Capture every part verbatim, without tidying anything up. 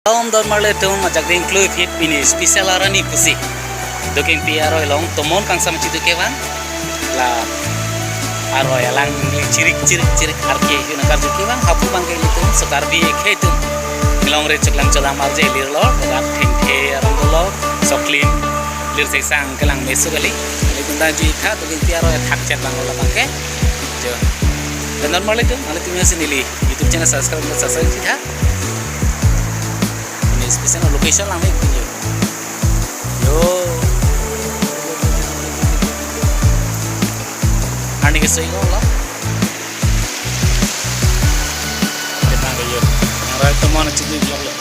Om don marli atum, ajak ding klui phit pini special arani pusi Dokengpi aroi along tomon kangsam chitu kevang. La aroi alangli chirik chirik chirik arke yun akarju kevang, hapu abangke ilitum so Karbi ekhei atum kelong re choklang chodam arje lirlo, ladak thengthe arong dolo, soklim lir seksang kelang mesu kali. Ilitum dang ju-itha, Dokengpi aroi thakchet abang lo abangke. Jo. Don marli atum, nanglitum ya si neli YouTube channel subscribe, subscribe chitha. Ini special location lang mek pini. Yo. Arni ke soi lo. Kita ke yo. Yang right to mana chini vlog lo.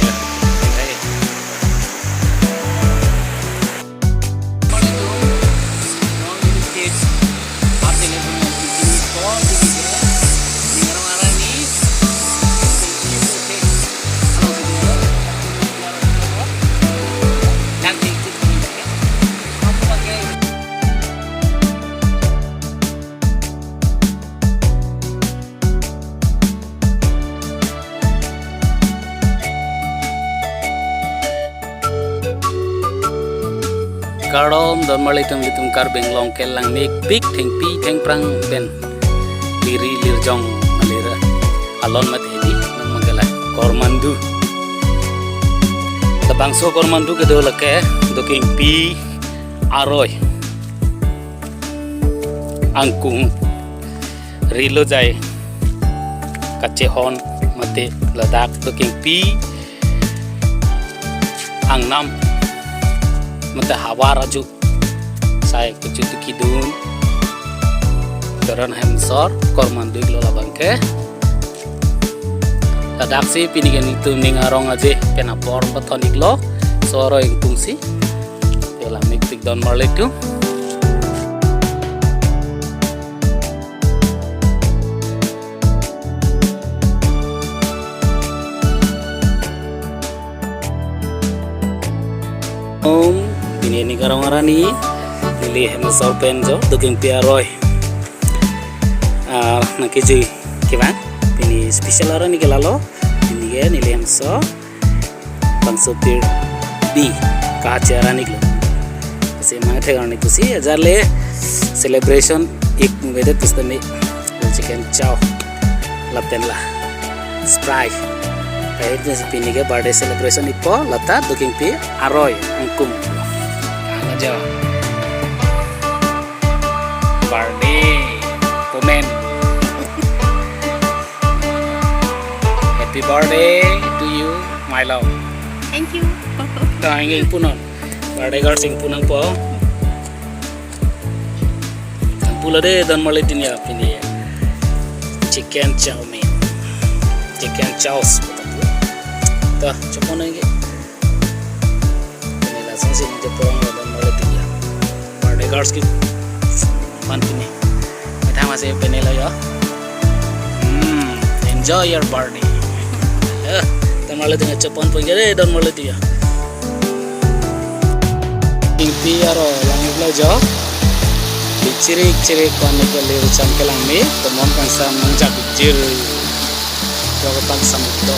Ya. Hey. Kardom don marli atum, ilitum Karbi Anglong kelang mekpik thengpi thengphrang pen liri lirjong alira alon mati hedi, non mangkela Kormandu. Labangso Kormandu kedo lake Dokengpi aroi angkung rilo jai kachehon mate ladak Dokengpi angnam mate havar aju sai kuchutu kidun Doron Hemsor Kormandu lo labangke. Ladak si pini ke nelitum ning arong aje pen apor pathon iklo, so aroi ingtung si. Yo lang mekpik don marli atum. Om, pini ning arong arani, neli Hemsor pen jo, Dokengpi aroi. Ah, nangkejui kevang, pini special arani ke lalo, pini ke neli Hemsor, bangso pirbi, kache arani lo. Kasi mang thek arani pusi, ajar le celebration ik mubede pusitame, chicken chow, lapen la Sprite. Kahe pusi pini ke birthday celebration ikpo, lata Dokengpi aroi angkung. Ano jo. Birthday, komen. Happy birthday to you, my love. Thank you. Thank you, punon. Birthday girl sing punang po. Ang pula de don marli atum ya pini ya. Chicken chow mein. Chicken chows. Dah, cuma lagi. Pini langsung sini je pulang don marli atum ya. Birthday girls ki fun pini. Methang masih pini lo ya. Hmm, enjoy your birthday. Eh, don marli atum ya, chopon pun jadi don marli atum ya. Ingpi aroi lang iklo jo. Di chirik chirik kwan ni kali rucham kelang me, tomon kangsam nangjak jir. Jo kangsam do.